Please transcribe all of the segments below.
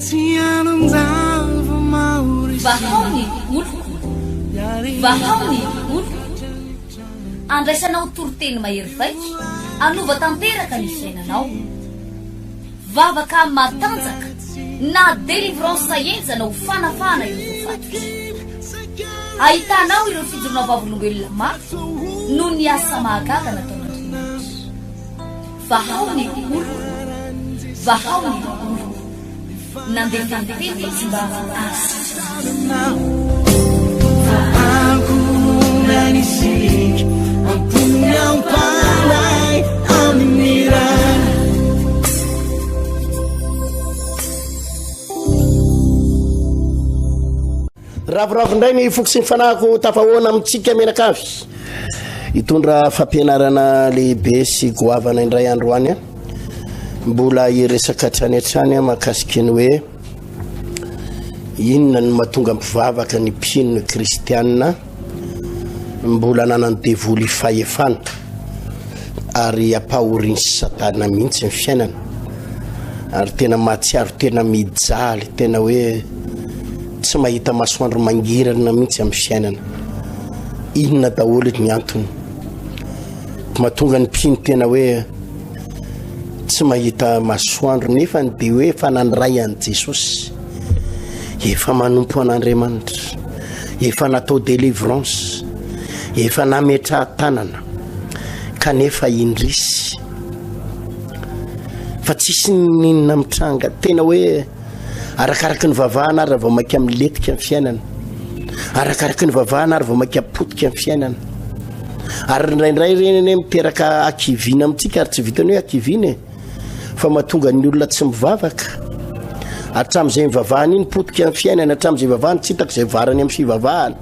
Vahao ny oloko, vahao ny oloko. Andraisanao toriteny mahery vaika hanova tanteraka ny fiainanao. Vavaka matanjaka na délivrance henjana ho fanafahana ireo voafatotra. Ahitanao ireo fijoroana vavolombelona mafy noho ny asa mahagaga nataon'Andriamanitra. Vahao ny oloko, vahao ny oloko. Nandefa ny teny izy mba hahasitrana. Ravoravo indray ny foko sy ny fanahiko tafahoana amintsika mianakavy. Hitondra fampianarana lehibe sy goavana indray androany. Mbola hiresaka hatrany hatrany mahakasika ny hoe inona no mahatonga mpivavaka ny mpino kristianina mbola ananan'ny devoly fahefana ary ampahorin'i satana mihitsy ny fiainana ary tena mahatsiaro tena mijaly tena hoe tsy mahita masoandro mangirana mihitsy amin'ny fiainana inona daholo ny antony mahatonga ny mpino tena hoe tsy mahita masoandro nefa ny de hoe efa nandray an'i Jesosy efa manompo an'Andriamanitra efa natao délivrance efa nametraha-tanana kanefa indrisy fa tsisy ninona mitranga tena hoe Arakaraky ny vavahana ary vao maika milentika ny fiainana. Arakaraky ny vavahana ary vao maika potika ny fiainana. Ary indraindray ireny anie miteraka hakiviana amintsika ary tsy vitan'ny hoe hakiviana e. Fa mahatonga ny olona tsy mivavaka. Hatramin'izay nivavahana iny potika ny fiainana, hatramin'izay ivavahana tsy hitako izay varany amin'ny fivavahana.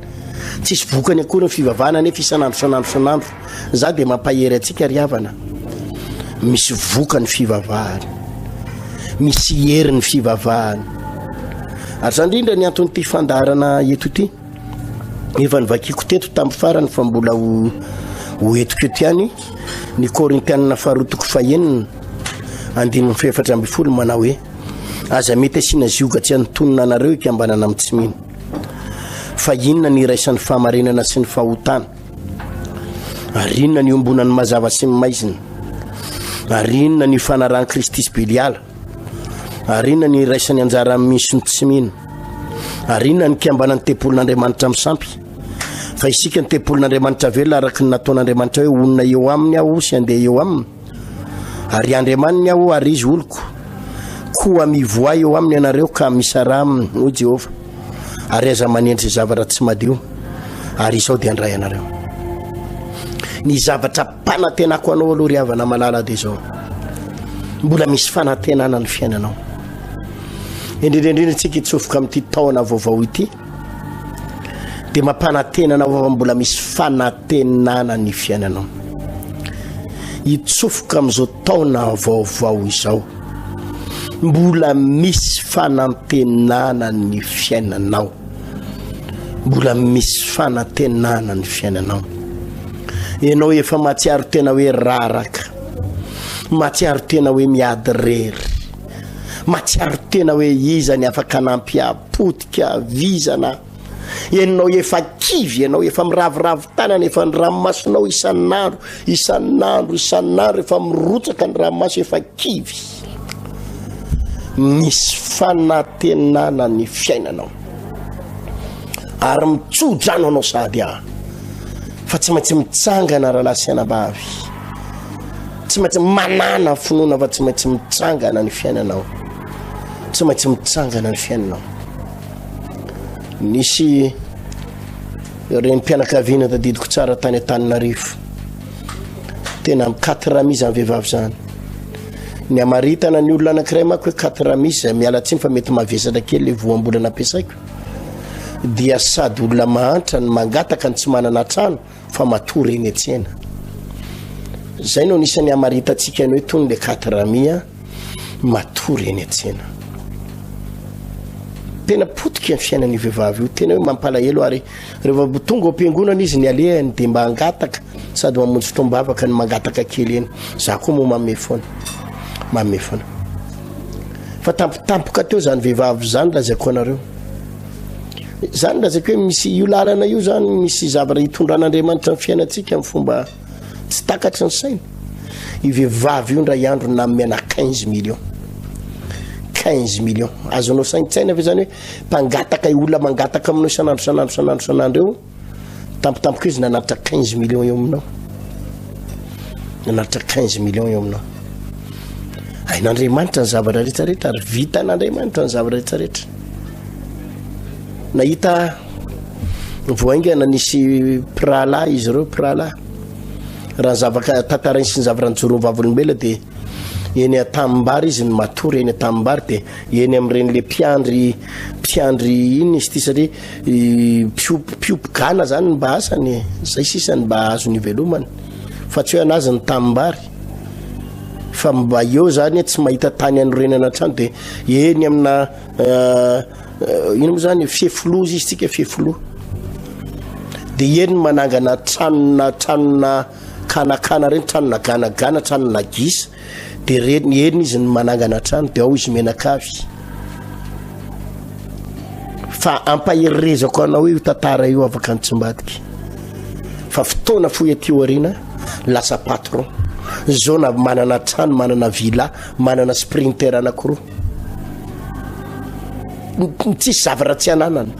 Tsisy vokany akory ny fivavahana nefa isan'andro isan'andro isan'andro. Za dia mampahery antsika ry havana, misy vokany fivavahana, misy hery ny fivavahana. Ary zany indrindra ny anton'ity fandaharana eto ity. Efa nivakiko teto tamin'ny farany fa mbola ho ho entiko eto ihany ny Korintianina faharoa toko fahenina andininy fahefatra ambin'ny folo manao hoe aza mety asiana zioga tsy antonona anareo hikambanana amin'ny tsy mino. Fa inona ny iraisan'ny fahamarinana sy ny fahotana? Ary inona ny iombonan'ny mazava sy ny maizina? Ary inona ny ifanarahan'i Kristy sy Beliala? Ary inona ny iraisan'ny anjara amin'ny mino sy ny tsy mino? Ary inona ny ikambanan'ny tempolin'Andriamanitra amin'ny sampy? Fa isika ny tempolin'Andriamanitra velona araka ny nataon'Andriamanitra hoe honina eo aminy aho sy handeha eo aminy. Ary Andriamaniny aho ary izy oloko. Koa mivoaha eo aminy ianareo ka misaraha aminy, hoy Jehovah, ary aza manendry izay zavatra tsy madio, ary izao dia handray anareo. Ny zavatra ampanantenako anao aloha ry havana malala dia izao, mbola misy fanantenana ny fiainanao. Indrindra indrindra isika hitsofoka amin'ity taona vaovao ity, dia mampanantena anao fa mbola misy fanantenana ny fiainanao. Hitsofoka amin'izao taona vaovao izao. Mbola misy fanantenana ny fiainanao. Mbola misy fanantenana ny fiainanao. Ianao efa mahatsiaro tena hoe raraka. Mahatsiaro tena hoe miady rery. Mahatsiaro tena hoe iza ny afaka hanampy ahy potika vizana Ianao efa kivy ianao, efa miraviravy tanana, efa ny ranomasonao isan'andro, isan'andro, isan'andro, efa mirotsaka ny ranomaso, efa kivy. Misy fanantenana ny fiainanao. Ary mitso-drano anao sahady aho. Fa tsy maintsy mitsangana rahalahy sy anabavy. Tsy maintsy manana finoana fa tsy maintsy mitsangana ny fiainanao. Tsy maintsy mitsangana ny fiainanao. Nisy renim-pianakaviana tadidiko tsara tany Antananarivo. Tena quatre amis zany vehivavy zany. Ny hamaritana ny olona anankiray manko hoe quatre amis zay miala tsiny fa mety mavesatra kely le voambolana ampiasaiko dia sady olona mahantra ny mangataka ny tsy manana trano fa matory eny an-tsena. Zay no anisan'ny hamaritantsika ny hoe tony le quatre amis a, matory eny an-tsena. Tena potika ny fiainan'io vehivavy io, tena hoe mampalahelo ary rehefa tonga ao am-piangonana izy ny alehany dia mba hangataka sady mamonjy fotoam-bavaka ny mangataka kely eny. Za koa moa manome foana, manome foana. Fa tampotampoka teo zany vehivavy zany lazaiko anareo. Zany lazaiko hoe misy io lalana io zany misy zavatra hitondran'Andriamanitra ny fiainantsika amin'ny fomba tsy takatry ny saina. Io vehivavy io ndray andro nanome ana 15 millions. 15 millions. Azonao saintsaina ve zany hoe mpangataka io olona mangataka aminao isan'andro isan'andro isan'andro isan'andro eo tampotampoka izy nanatitra 15 millions eo aminao. Nanatitra 15 millions eo aminao. Hain'Andriamanitra ny zavatra rehetra rehetra ary vitan'Andriamanitra ny zavatra rehetra rehetra. Nahita vao haingana nisy mpirahalahy izy ireo mpirahalahy. Raha ny zavaka tantarainy sy ny zavatra nijoroan'ny vavolombelona dia eny an-tanimbary izy no matory eny an-tanimbary dia eny amin'ireny le mpiandry mpiandry iny izy ity satria mpiompy mpiompy gana zany ny mba asany e. Zay sisa ny mba azony ivelomany fa tsy hoe anazy ny tanimbary fa mba eo zany tsy mahita tany anorenana trano dia eny amina ino moa zany fefiloha izy tsika fefiloha de eny manangana tranona tranona kanakana reny tranona ganagana tranona gisa de reny eny izy ny manangana trano de ao izy menakavy fa ampaherezako anao io tantara io afaka ny tsimbadiky fa fotoana fohy aty aoriana lasa patron zao na manana trano manana villa manana sprinter anakiroa Tsisy zavatra tsy ananana.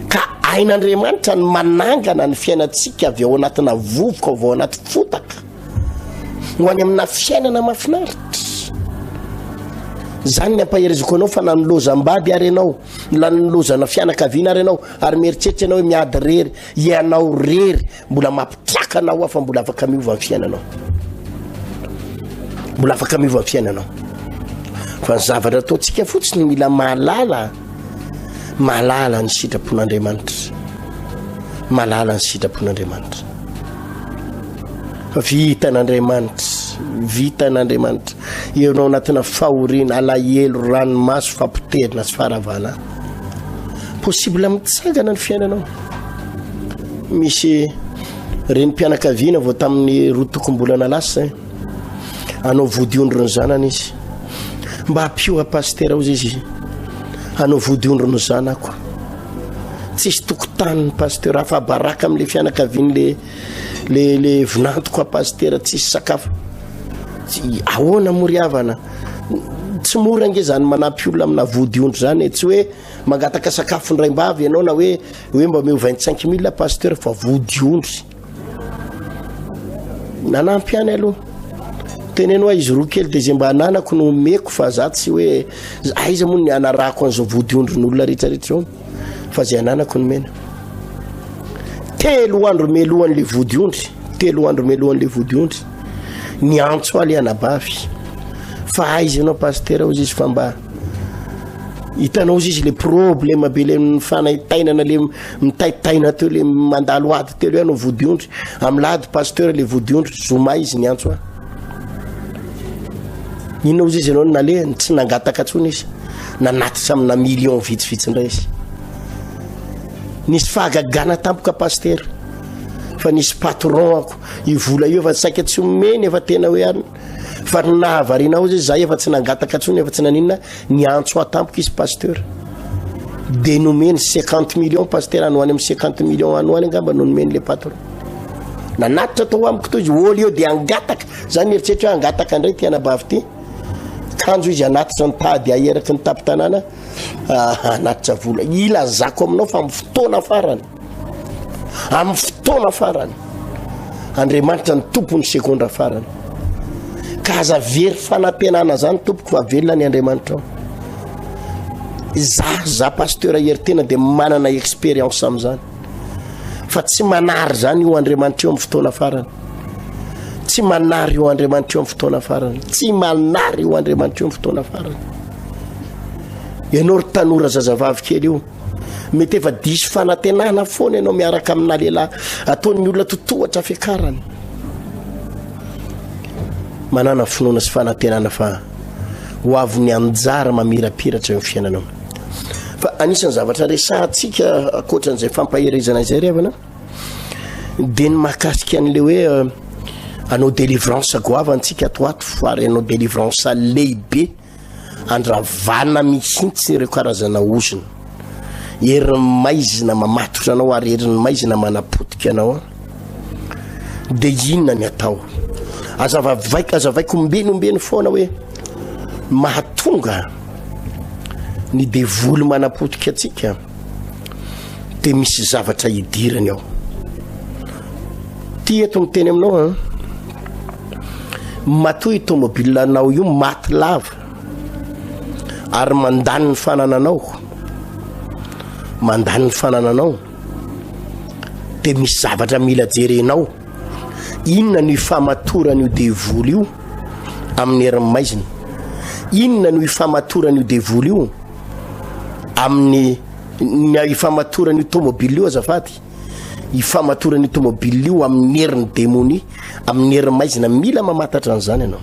Ka hain'Andriamanitra ny manangana ny fiainantsika avy ao anatina vovoka avy ao anaty fotaka ho any amina fiainana mahafinaritra. Zany ny ampaherezako anao fa na nilozam-bady ary ianao, na nilozana fianakaviana ary ianao, ary mieritreritra ianao hoe miady rery, ianao rery Mbola mampitraka anao aho fa mbola afaka miova ny fiainanao. Mbola afaka miova ny fiainanao. Fa ny zavatra ataontsika fotsiny mila mahalala mahalala ny sitrapon'Andriamanitra. Mahalala ny sitrapon'Andriamanitra. Fa vitan'Andriamanitra, vitan'Andriamanitra. Eo anao anatina fahoriana, alahelo, ranomaso, fampotehana sy faharavana. Possible mitsangana ny fiainanao. Misy renim-pianakaviana vao tamin'ny roa tokom-bolana lasa eh. Hanao vodiondry ny zanany izy. Mba ampio pasitera ozy izy. Hanao vodiondry ny zanako. Tsisy tokotany ny pasitera afa baraka amin'le fianakavian'le le le vinantoko a pasitera tsisy sakafo. Ahoana moa ry havana? Tsy mora ange zany manampy olona amina vodiondry zany e. Tsy hoe Mangataka sakafo ny raimbavy ianao na hoe hoe mba omeo 25 mille pasteur fa vodiondry. Nanampy ihany aloha. Teneno hoe izy roa kely dia izay mba ananako no omeko fa za tsy hoe aiza moa ny anarahako an'izao vodiondrin'olona rehetrarehetra izao fa izay ananako no omena. Telo andro mialohan'le vodiondry, telo andro mialohan'le vodiondry, niantso ahy le anabavy. Fa aiza ianao pasteur hozy izy fa mba Hitanao ozy izy le problème be le fanaintainana le mitaitaina teo le mandalo ady teo le anao vodiondry amin'ny lahady pasteur le vodiondry zoma izy niantso ahy inona ozy izy ianao no nalehany tsy nangataka tsony izy nanatitra amina million vitsivitsy indray izy nisy fahagagana tampoka pasteur fa nisy patron ako io vola io efa saika tsy omeny efa tena hoe any Fa ny nahavariana ahy ozy za efa tsy nangataka tsony efa tsy naninona niantso ahy tampoka izy pasteur de nomeny 50 millions pasteur any ho any amin'ny 50 millions any ho any angamba no nomeny le patron nanatitra tao amiko tao izy au lieu de angataka za mieritreritra hoe angataka indray ty anabavy ty kanjo izy anatitra nitady aheraky ny tampon-tanàna ah, anatitra vola ilazako aminao fa amin'ny fotoana farany Amin'ny fotoana farany, Andriamanitra ny tompon'ny segondra farany. Ka aza very fanantenana zany tompoko fa velona ny Andriamanitra ao. Za, za pasteur Heritena dia manana expérience amin'izany. Fa tsy manary zany io Andriamanitra io amin'ny fotoana farany. Tsy manary io Andriamanitra io amin'ny fotoana farany. Tsy manary io Andriamanitra io amin'ny fotoana farany. Ianao ry tanora zazavavy kely io. Mety efa diso fanantenana foana ianao miaraka amina lehilahy ataon'ny olona totohatra fiakarana. Manana finoana sy fanantenana fa ho avy ny anjara mamirapiratra eo amin'ny fiainanao. Fa anisan'ny zavatra resahantsika ankoatran'izay fampaherezana izay ry havana dia ny mahakasika an'le hoe euh, anao délivrance goavana antsika ato ato ary anao délivrance lehibe. Andravana mihitsy ireo karazana ozona. Herin'ny maizina mamatotra anao ary herin'ny maizina manapotika anao an. Dia inona ny atao? Azavavaiko, azavaiko ombeny ombeny foana hoe mahatonga ny devoly manapotika antsika dia misy zavatra idirany ao. Ty eto miteny aminao an, matoa io tomobile anao io maty lava ary mandany ny fanananao, mandany ny fanananao, dia misy zavatra mila jerenao. Inona no ifamatoran'io devoly io amin'ny herin'ny maizina? Inona no ifamatoran'io devoly io amin'ny ny ifamatoran'io tomobile io azafady? Ifamatoran'io tomobile io amin'ny herin'ny demonia, amin'ny herin'ny maizina. Mila mamantatra an'izany ianao.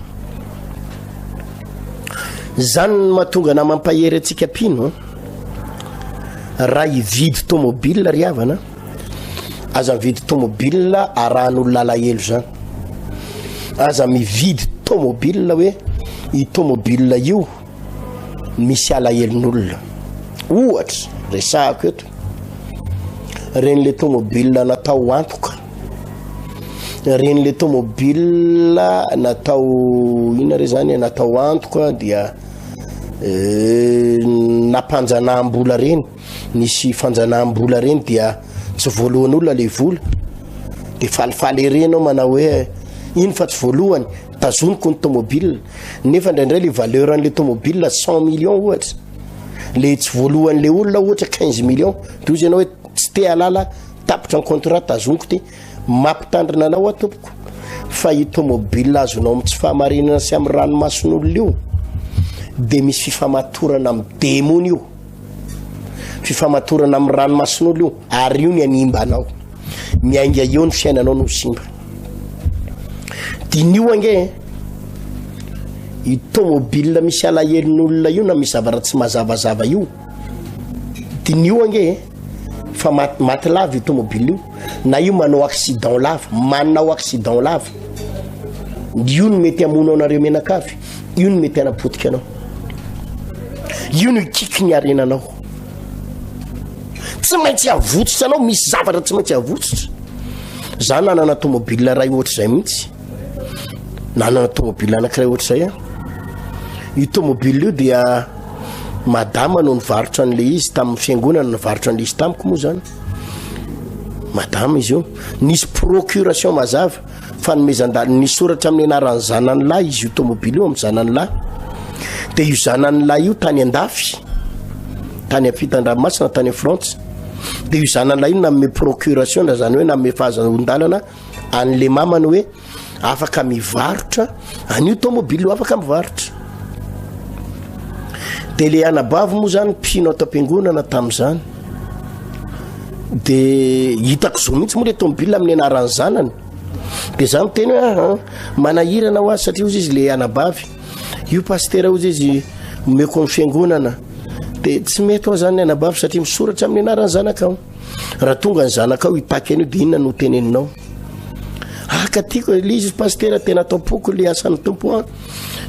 Izany no mahatonga na mampahery antsika mpino raha hividy tomobile ry havana. Aza mividy tomobile arahan'olona alahelo zany. Aza mividy tomobile hoe i tomobile io misy alahelon'olona. Ohatra, resahako eto, reny le tomobile natao antoka, reny le tomobile natao inona re zany, natao antoka dia eh, nampanjanaham-bola reny. nisy fanjanaham-bola reny dia tsy voalohan'olona le vola de falifaly ery ianao manao hoe iny fa tsy voalohany tazoniko ny tomobile nefa indraindray le valeur an'le tomobile cent millions ohatra le tsy voalohan'le olona ohatra quinze millions de ozy ianao hoe tsy te halala tapitra ny contrat tazoniko ty mampitandrina anao aho tompoko fa io tomobile azonao amin'ny tsy fahamarinana sy amin'ny ranomason'olona io de misy fifamatorana amin'ny demony io Fifamatorana amin'ny ranomasin'olo io ary io ny hanimba anao. Miainga eo ny fiainanao no simba. Diniho ange e. Io tomobile misy alahelon'olona io na misy zavatra tsy mazavazava io. Diniho ange e. Fa maty maty lava io tomobile io. Na io manao accident lava, manao accident lava. Io no mety hamono anareo mianakavy. Io no mety hanapotika anao. Io no hikiky ny harenanao. Tsy maintsy avotsitra anao, misy zavatra tsy maintsy avotsitra. Za nanana tomobile iray ohatr'izay mihitsy. Nanana tomobile anankiray ohatr'izay aho. Io tomobile io dia madama no nivarotra an'le izy tamin'ny fiangonana, nivarotra an'le izy tamiko moa zany. Madama izy io. Nisy procuration mazava. Fanomezan-dalana nisoratra amin'ny anaran'ny zanany lahy izy io tomobily io amin'ny zanany lahy. Dia io zanany lahy io tany andafy, tany ampitan-dranomasina, tany Frantsa. Dia io zanany lahy io nanome procuration, na izany hoe nanome fahazoan-dalana an'le mamany hoe afaka mivarotra an'io tomobily io, afaka mivarotra. Dia le anabavy moa zany mpino ato am-piangonana tamin'izany. De hitako zao mihitsy moa le tomobile amin'ny anaran'ny zanany. De za miteny hoe ah, ah, manahirana ho azy satria ozy izy le anabavy. Io pastera ozy izy omeko ny fiangonana. De tsy mety ao zany ny anabavy satria misoratra amin'ny anaran'ny zanakao. Raha tonga ny zanakao hitaky an'io de inona no teneninao? Ah ka tiako le izy pastera tena atao poko le asan'ny tompo an.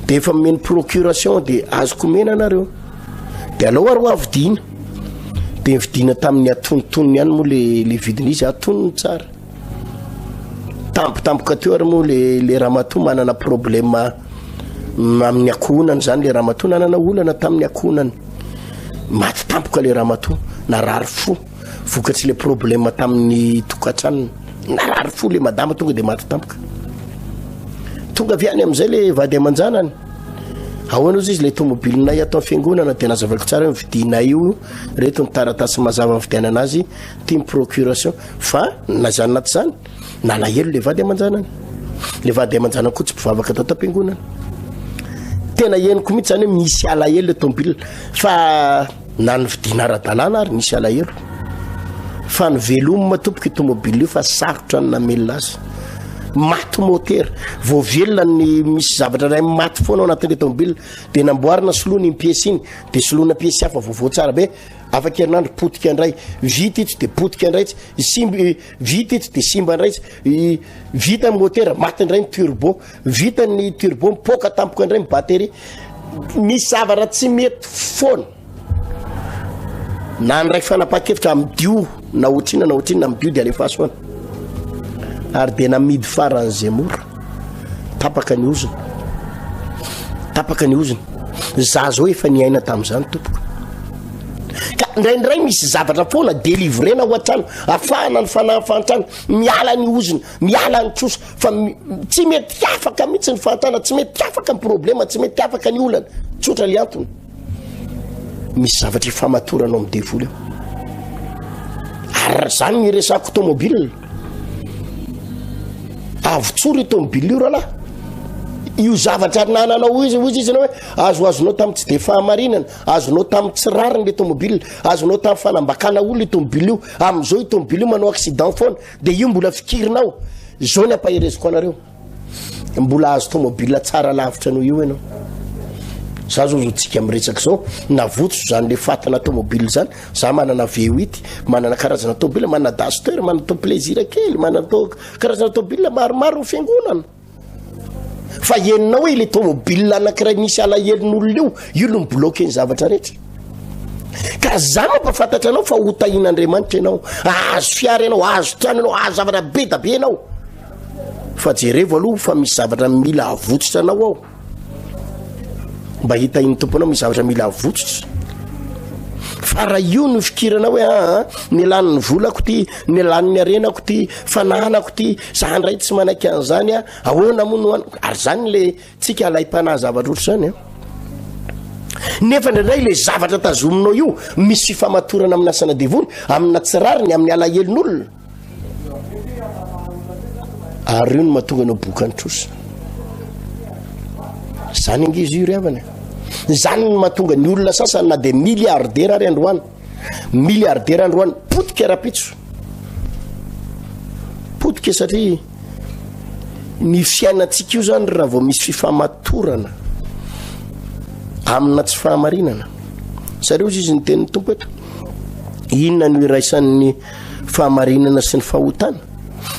De efa omeny procuration de azoko omena anareo. De alao ary hoa vidiana. De nividiana tamin'ny atonontonony ihany moa le le vidin'izy, izy atonony tsara. Tampotampoka teo ary moa le le ramatoa manana problème amin'ny akohonany zany le ramatoa nanana olana tamin'ny akohonany. Maty tampoka le ramatoa, narary fo vokatry le problème tamin'ny tokantranony. Narary fo le madama tonga de maty tampoka. Tonga avy any amin'izay le vady aman-janany. Ahoana ozy izy le tomobilinay ato amin'ny fiangonana dia nazavaiko tsara hoe mividianay io reto ny taratasy mazava nividianana azy ty ny procuration fa na zany na tsy zany nalahelo le vady aman-janany le vady aman-janany koa tsy mpivavaka tato am-piangonana tena henoko mihitsy zany hoe misy alahelo le tomobile fa Na ny vidiana ara-dalàna ary nisy alahelo. Fa ny veloma tompoko io tomobile io fa sarotra ny namelona azy. Maty motera. Vao velona ny misy zavatra iray maty foana ao anatin'ilay tomobile. Dia namboarina soloina iny pièce iny. Dia soloina pièce hafa vaovao tsara be. Afaka herinandro potika indray. Vita itsy dia potika indray itsy. Simba, vita itsy dia simba indray itsy. Vita ny motera, maty indray ny turbo. Vita ny turbo, mipoaka tampoka indray ny batterie. Misy zavatra tsy mety foana. Na ny ray fanapahan-kevitra amidio na otrina na otrina amidio de alefaso any. Ary dia namidy faran'izay mora. Tapaka ny ozona. Tapaka ny ozona. Za zao efa niaina tamin'izany tompoko. Ka indraindray misy zavatra foana delivrena ao an-trano, afahana ny fanahy fahantrana, miala ny ozona, miala ny trosa. Fa tsy mety afaka mihitsy ny fahantana, tsy mety afaka ny problema, tsy mety afaka ny olana. Tsotra le antony. Misy zavatra ifamatoranao amin'ny devoly eo. Ary zany ny resako tomobile. Avotsory io tomobile io rahalahy. Io zavatra nananao izy, hoy izy hoe azoazonao tamin'ny tsy de fahamarinana, azonao tamin'ny tsy rariny le tomobile, azonao tamin'ny fanambakana olona io tomobile io. Amin'izao io tomobile io manao accident foana. Dia io mbola fikirinao. Izao ny ampahereziko anareo. Mbola azo tomobile tsara lavitra noho io ianao. Za zao zao tsika miresaka zao, navotso zany le fatana tomobile zany. Za manana V8, manana karazana tomobile, manana Duster, manana to plaisir kely, manana to karazana tomobile maromaro fiangonana. Fa henonao hoe ilay tomobile anankiray misy alahelon'olona io, io no mi-bloquer ny zavatra rehetra. Ka za mampafantatra anao fa ho tahian'Andriamanitra ianao, ahazo fiara ianao, ahazo trano ianao, ahazo zavatra be da be ianao. Fa jerevo aloha fa misy zavatra mila avotsitra anao ao. Mba hitahian'ny Tompo anao misy zavatra mila avotsitra. Fa raha io no fikiranao hoe aa ah, ny lanin'ny volako ty, ny lanin'ny harenako ty, fananako ty, za ndray tsy manaiky an'izany a, ahoana moa no an, ary zany le tsika alaim-panahy zavatra ohatr'izany a. Nefa indraindray le zavatra tazominao io misy fifamatorana amin'ny asana devoly, amina tsy rariny, amin'ny alahelon'olona. Ary io no mahatonga anao bokan'ny trosa. Zany ange izy io ry havana. Zany no mahatonga ny olona sasany na dia milliardaire ary androany. Milliardaire androany potika rapitso. Potika satria ny fiainantsika io zany raha vao misy fifamatorana amina tsy fahamarinana. Sareo izy ny tenin'ny Tompo eto. Inona no iraisan'ny fahamarinana sy ny fahotana?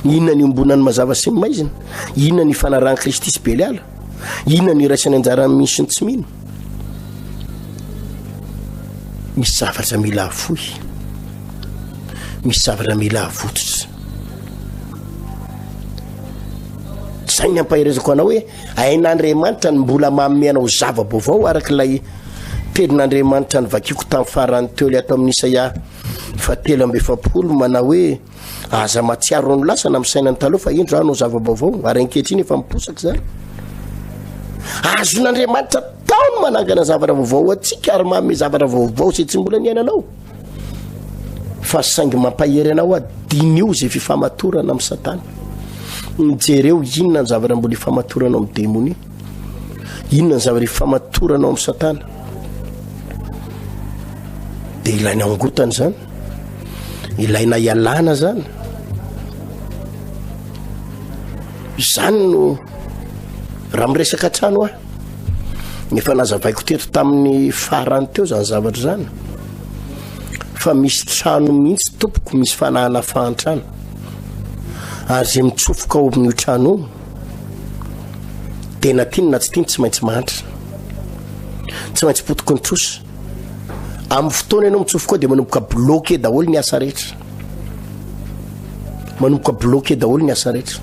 Inona ny iombonan'ny mazava sy ny maizina? Inona ny ifanarahan'i Kristy sy Beliala? Inona no iraisan'ny anjaran'ny mino sy ny tsy mino? Misy zavatra mila afoy. Misy zavatra mila avototra. Zay ny ampaherezako anao hoe hain'Andriamanitra ny mbola manome anao zava-baovao araka ilay tenin'Andriamanitra novakiako tamin'ny farany teo ilay ato amin'ny Isaia fa 43 manao hoe Aza mahatsiaro ny lasa na misaina ny taloha fa indro aho no zava-baovao ary ankehitriny efa miposaka izany. Azon'Andriamanitra atao ny manangana zavatra vaovao ho antsika ary manome zavatra vaovao izay tsy mbola niainanao. Fa saingy mampahery anao aho, diniho izay fifamatorana amin'i Satana. Jereo inona ny zavatra mbola ifamatoranao amin'ny demonia. Inona ny zavatra ifamatoranao amin'i Satana. Dia ilaina angotana izany. Ilaina ialana zany. Izany no raha miresaka trano aho. Efa nazavaiko teto tamin'ny farany teo zany zavatra zany. Fa misy trano mihitsy tompoko misy fanahana fahantrana. Ary zay mitsofoka ao amin'io trano io tena tiany na tsy tiany tsy maintsy mahantra. Tsy maintsy potiky ny trosa. Amin'ny fotoana ianao mitsofoka ao dia manomboka bloqué daholo ny asa rehetra. Manomboka bloqué daholo ny asa rehetra.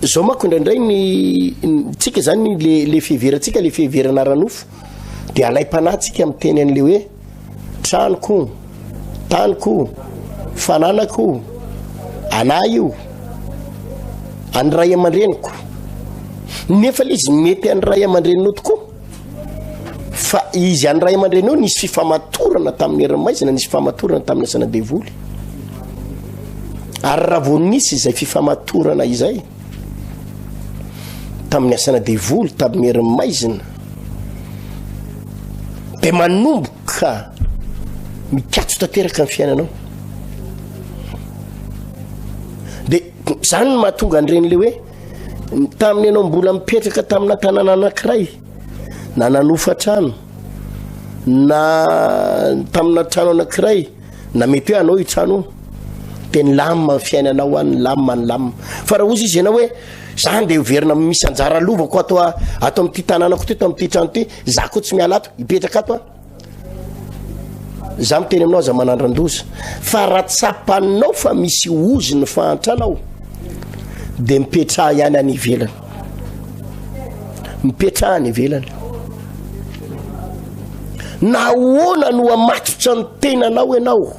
Zao manko indraindray ny tsika zany le le fiheverantsika le fiheverana ara-nofo dia alaim-panahy tsika miteny an'le hoe tranoko, taniko, fananako, anah io, an'ny ray aman-dreniko. Nefa le izy mety an'ny ray aman-dreninao tokoa. Fa izy an'ny ray aman-drenao nisy fifamatorana tamin'ny herin'ny maizina, nisy fifamatorana tamin'ny asana devoly. Ary raha vao nisy izay fifamatorana izay tamin'ny asana devoly, tamin'ny herin'ny maizina, dia manomboka mikatso tanteraka ny fiainanao. Dia zany no mahatonga an'ireny le hoe tamin'ny ianao mbola mipetraka tamina tanàna anankiray na nanofa trano na tamina trano anankiray na mety hoe anao io trano io dia nilamina ny fiainanao any, nilamina, nilamina. Fa raha ozy izy ianao hoe. Za ndeha hoverina misy anjara lovako ato ato amin'ity tanànako ty, ato amin'ity trano ty, za koa tsy miala ato, hipetraka ato aho. Za miteny aminao aza manandran-doza fa raha tsapanao fa misy ozy ny fahantrana ao de mipetraha ihany any ivelany. Mipetraha any ivelany. Nahoana no hamatotra ny tenanao ianao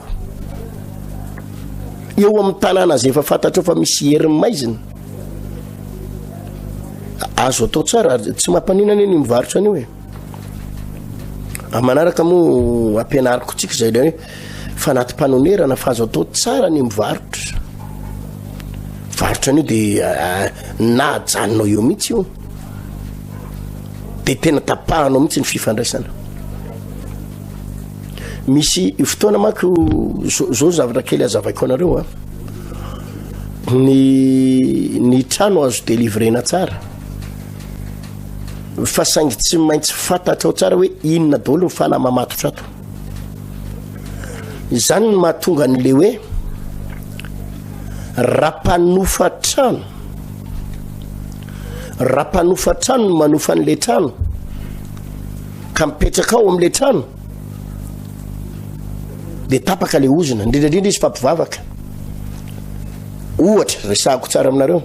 eo amin'ny tanàna izay efa fantatrao fa misy herin'ny maizina? Azo atao tsara, tsy mampanina anie ny mivarotra an'io e. Amin'ny manaraka moa ampianariko tsika izay ilay hoe fanatim-panonerana fa azo atao tsara ny mivarotra. Varotra an'io dia eh, na ajanonao eo mihitsy io. Dia tena tapahanao mihitsy ny fifandraisana. Misy fotoana manko zao zavatra kely azavaiko anareo a. Ny ny trano azo délivrena tsara. Fa saingy tsy maintsy fantatrao tsara hoe inona daholo ny fanahy mamatotra ato. Izany no mahatonga an'le hoe raha mpanofa trano, raha mpanofa trano no manofa an'le trano ka mipetraka ao am'le trano de tapaka le ozona, indrindra indrindra izy fa mpivavaka. Ohatra, resahako tsara aminareo,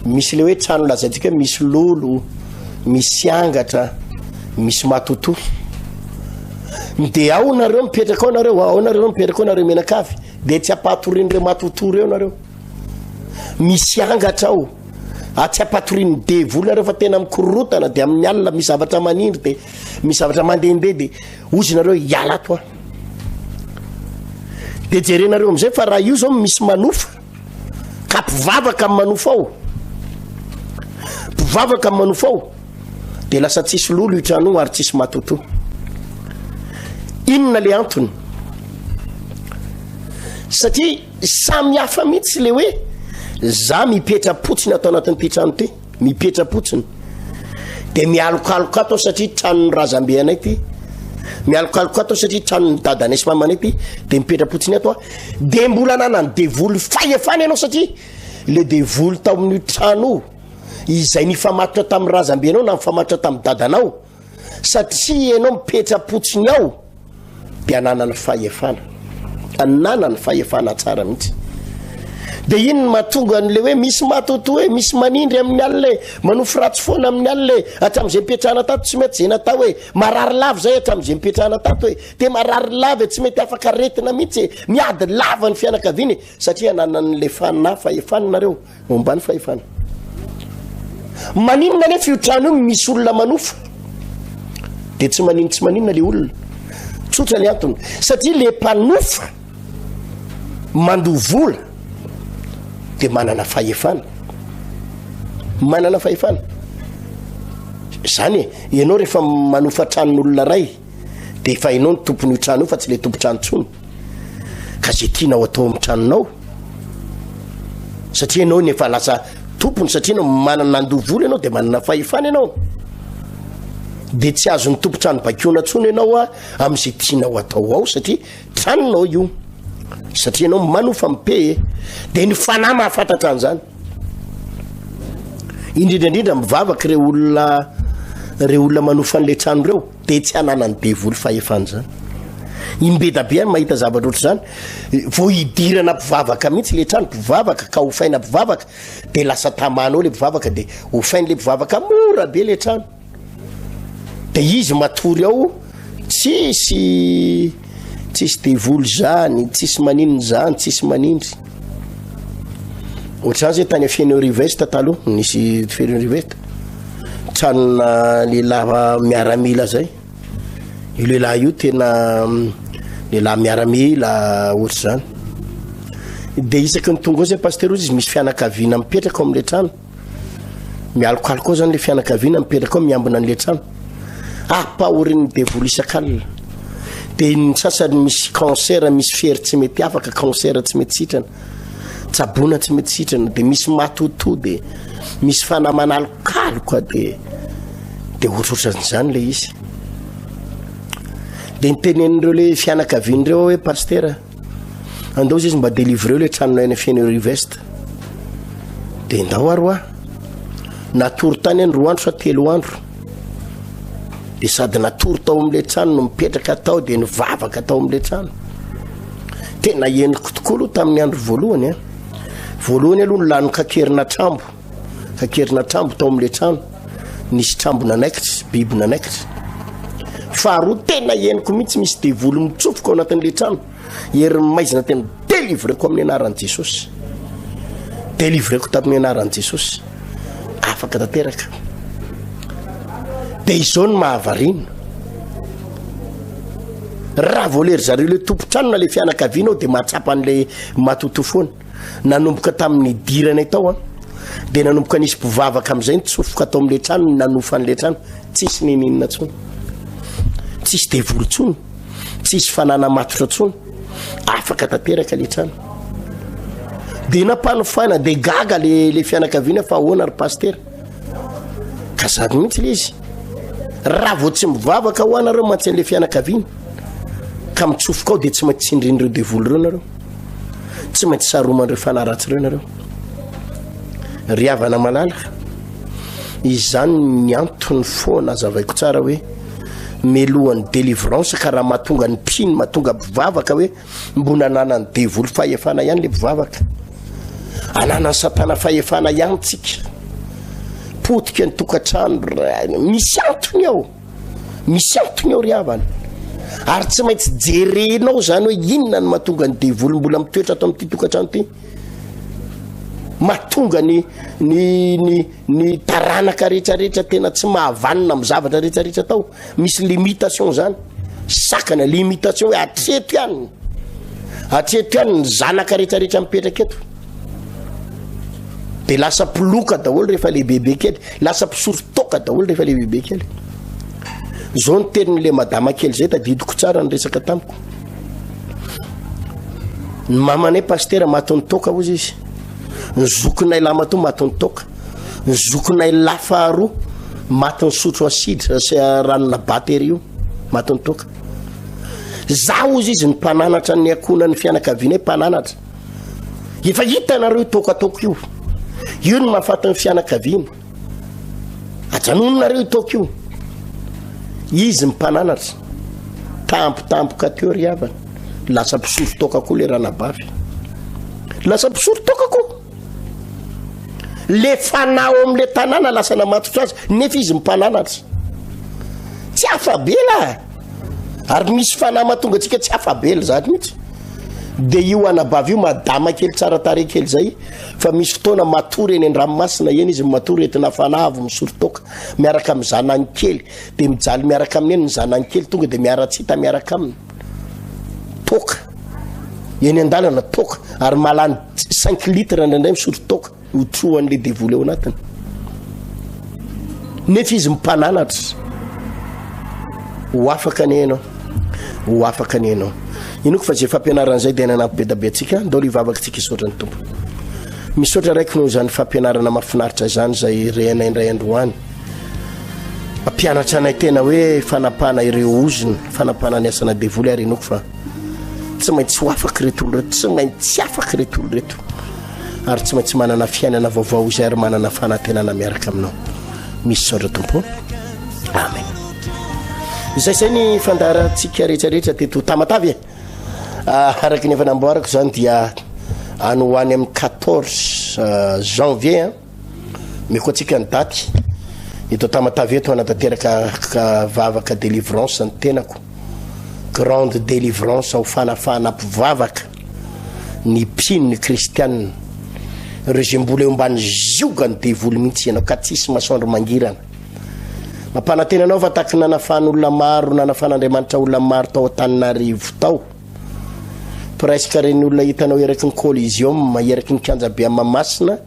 misy le hoe trano lazaintsika hoe misy lolo, misy angatra, misy matotoa. De ao nareo mipetraka ao nareo, ao nareo mipetraka ao nareo mianakavy, de tsy ampatorian'ireo matotoa ireo nareo. Misy angatra ao, ah, tsy ampatorian'ny devoly nareo fa tena mikorotana, de amin'ny alina misy zavatra manindry, de misy zavatra mandehandeha, de ozy nareo hiala ato aho. De jerenareo amizay fa raha io zao misy manofa, ka mpivavaka amin'ny manofa ao, mpivavaka amin'ny manofa ao, de lasa tsisy lolo io trano io ary tsisy matotoa. Inona le antony? Satria samy hafa mihitsy le hoe za mipetra-potsiny ato anatin'ity trano ity, mipetra-potsiny de mialokaloka ato aho satria tranon'ny razambe anay ity, mialokaloka ato aho satria tranon'ny dadanay sy mamanay ity, de mipetra-potsiny ato aho, de mbola ananan'ny devoly fahefana ianao satria le devoly tao amin'io trano io izay nifamatotra tamin'ny razambenao na nifamatotra tamin'ny dadanao, satria ianao mipetra-potsiny ao dia ananany fahefana, ananany fahefana tsara mihitsy. Dia iny no mahatonga an'le hoe misy matotoa e, misy manindry amin'ny alina e, manofy ratsy foana amin'ny alina e, hatramin'izay nipetrahana tato tsy mety izay natao e, marary lava izay hatramin'izay nipetrahana tato e, dia marary lava e, tsy mety afaka aretina mihitsy e, miady lava ny fianakaviana e, satria ananan'le fanahy fahefana nareo. Momba ny fahefana. Maninona anefa io trano io misy olona manofa? De tsy manino tsy maninona le olona. Tsotra ny antony. Satria le mpanofa mandoa vola de manana fahefana. Manana fahefana. Zany e, ianao rehefa manofa tranon'olona ray de efa ianao ny tompon'io trano io fa tsy le tompon-trano tsony. Ka ze tianao atao amin'ny tranonao satria ianao ny efa lasa tompony, satria ianao manana nandoa vola ianao de manana fahefana ianao, de tsy azon'ny tompon-trano baikoana tsony ianao a amin'izay tianao atao ao satria tranonao io, satria ianao manofa mipe de ny fanahy mahafantatra an'izany. Indrindra indrindra mivavaka ireo olona ireo olona manofa an'ilay trano ireo de tsy ananan'ny devoly fahefana izany. Imbedabe any mahita zavatra ohatr'izany, vao hidirana mpivavaka mihitsy le trano, mpivavaka ka hofaina mpivavaka de lasa tamana ao le mpivavaka, de hofainy le mpivavaka mora be le trano, de izy matory ao, tsisy tsisy devoly zany, tsisy maninona zany, tsisy manindry. Ohatr'izany zay tany Fenerive-Est taloha, nisy Fenerive-Est, tranona lehilahy miaramila zay. Io lehilahy io tena lehilahy miaramila ohatr'izany. De isaky ny tonga ao zay pasitera ozy izy misy fianakaviana mipetraka ao amin'ilay trano. Mialokaloka ao zany le fianakaviana mipetraka ao miambina an'ilay trano. Ampahorin'ny devoly isak'alina. De ny sasany misy cancer, misy fery tsy mety afaka, cancer tsy mety sitrana. Tsaboina tsy mety sitrana, de misy matotoa, de misy fanahy manalokaloka, de de ohatrohatran'izany le izy. De nitenenin'ireo le fianakavian'ireo hoe pastera, andao izy mba délivreo le tranonay any Fenerive-Est. De ndao ary hoa. Natory tany aho ny roa andro sa telo andro. De sady natory tao amin'ilay trano no mipetraka tao de nivavaka tao amin'ilay trano. Tena henoko tokoa aloha tamin'ny andro voalohany an. Voalohany aloha ny lany kakerina trambo. Kakerina trambo tao amin'ilay trano. Nisy trambo nanaikitra, biby nanaikitra. Faharoa tena henoko mihitsy misy devoly mitsofoka ao anatin'ilay trano. Herin'ny maizina tena délivreko amin'ny anaran'i Jesosy. Délivreko tamin'ny anaran'i Jesosy. Afaka tanteraka. Dia izao ny mahavariana. Raha vao lery zareo le tompon-trano na le fianakaviana ao dia mahatsapa an'le matotoa foana. Nanomboka tamin'ny nidiranay tao an, dia nanomboka nisy mpivavaka amin'izay nitsofoka tao amin'le trano nanofa an'le trano. Tsisy nininona intsony. Tsisy devoly intsony. Tsisy fanana matotra intsony. Afaka tanteraka le trano. Dia nampanofaina, dia gaga le le fianakaviana fa ahoana ry pasitera? Ka zany mihitsy le izy. Raha vao tsy mivavaka ho anareo mantsy an'le fianakaviana ka mitsofoka ao dia tsy maintsy tsindrin'ireo devoly ireo nareo. Tsy maintsy saroman'ireo fanahy ratsy ireo nareo. Ry havana malala, izany ny antony foana azavaiko tsara hoe melohan'ny délivrance ka raha mahatonga ny mpino mahatonga mpivavaka hoe mbola ananan'ny devoly fahefana ihany le mpivavaka ananan'ny satana fahefana ihany tsika potika ny tokantrano misy antony ao misy antony ao ry havana ary tsy maintsy jerenao zany hoe inona ny mahatonga ny devoly mbola mitoetra ato amin'ity tokantrano ity mahatonga ny ny ny ny taranaka rehetrarehetra tena tsy mahavanona amin'ny zavatra rehetrarehetra atao misy limitation zany sakana limitation hoe hatreto ihany hatreto ihany ny zanaka rehetrarehetra mipetraka eto de lasa mpiloka daholo rehefa lehibebe kely lasa mpisoro toaka daholo rehefa lehibebe kely zao ny tenin'le madama kely zay tadidiko tsara ny resaka tamiko ny mamanay pastera matin'ny toaka ozy izy ny zokinay lamatoa matin'ny toaka ny zokinay lahy faharoa matin'ny sotro asidra sy ranona batery io matin'ny toaka za ozy izy ny mpananatra ny akonan'ny fianakavianay mpananatra efa hitanareo io toaka ataoko io io ny mahafaty ny fianakaviana ajanononareo io toaka io izy ny mpananatra tampotampoka teo ry havana lasa mpisoro toaka koa le ranabavy lasa mpisoro toaka koa le fanao am'le tanàna lasa namatotra azy nefa izy mpananatra tsy afa-bela ary misy fanahy mahatonga antsika tsy afa-bela zany mihitsy de io anabavy io madama kely tsara tarehy kely zay fa misy fotoana matory eny an-dranomasina eny izy matory entina fanahy avy misoro toaka miaraka amin'ny zanany kely de mijaly miaraka aminy eny ny zanany kely tonga de miara-tsita miaraka aminy toaka eny an-dalana toaka ary mahalany cinq litres indraindray misotro toaka ho trohan'le devoly ao anatiny nefa izy mpananatra ho afaka anie ianao ho afaka anie ianao inoko fa zay fampianarana izay dia nanampy be da be antsika ndao le hivavaka tsika hisaotra ny tompo misaotra raiko noho izany fampianarana mahafinaritra izany izay rehanay indray androany Mampianatra anay tena hoe fanapahana ireo ozona, fanapahana ny asana devoly ary inoako fa tsy maintsy ho afaka ireto olona ireto, tsy maintsy afaka ireto olona ireto ary tsy maintsy manana fiainana vaovao izay ary manana fanantenana miaraka aminao. Misaotra Tompo. Amen. Izay izay ny fandaharantsika rehetrarehetra teto Tamatave e. Ah, araka ny efa namboarako izany dia any ho any amin'ny 14 ah, janvier Omeko antsika ny daty. Eto Tamatave eto hanatanteraka vavaka délivrance ny tenako. Grande délivrance ho fanafahana mpivavaka ny mpino ny kristianina. Ireo izay mbola eo ambany ziogan'ny devoly mihitsy ianao ka tsisy masoandro mangirana. Mampanantena anao fa taky nanafahan'olona maro, nanafahan'Andriamanitra olona maro tao Antananarivo tao. Presque ireny olona hitanao eraky ny Coliseum, eraky ny kianjabe Mahamasina,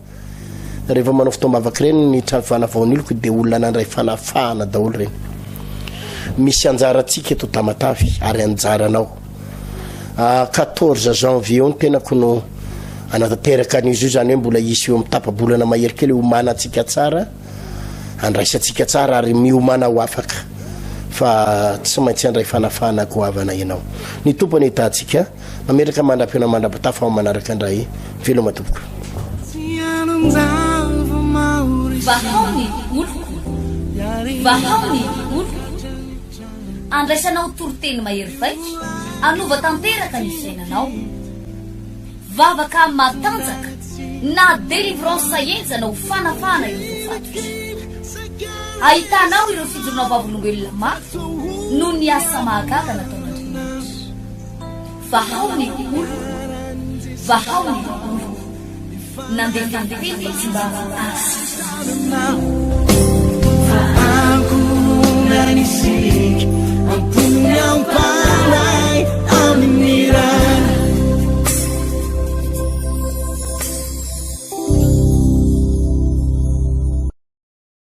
Rehefa manao fotoam-bavaka ireny ny trano fanavaon'oloko dia olona nandray fanafahana daholo ireny. Misy anjarantsika eto Tamatave ary anjaranao. 14 janvier eo ny tenako no anatanteraka an'izy io, izany hoe mbola hisy eo amin'ny tapa-bolana mahery kely hiomanantsika tsara, andraisantsika tsara ary miomana ho afaka fa tsy maintsy handray fanafahana goavana ianao. Ny Tompo anie hitahantsika. Mametraka mandra-pihaona mandra-pitafa ao manaraka indray. Veloma tompoko. Vahao ny oloko. Vahao ny oloko. Andraisanao toriteny mahery vaika, hanova tanteraka ny fiainanao. Vavaka matanjaka na délivrance henjana ho fanafahana ireo voafatotra. Ahitanao ireo fijoroana vavolombelona mafy noho ny asa mahagaga nataon'Andriamanitra. Vahao ny oloko, vahao ny oloko. Nandefa ny teny tsy mba hahasitrana.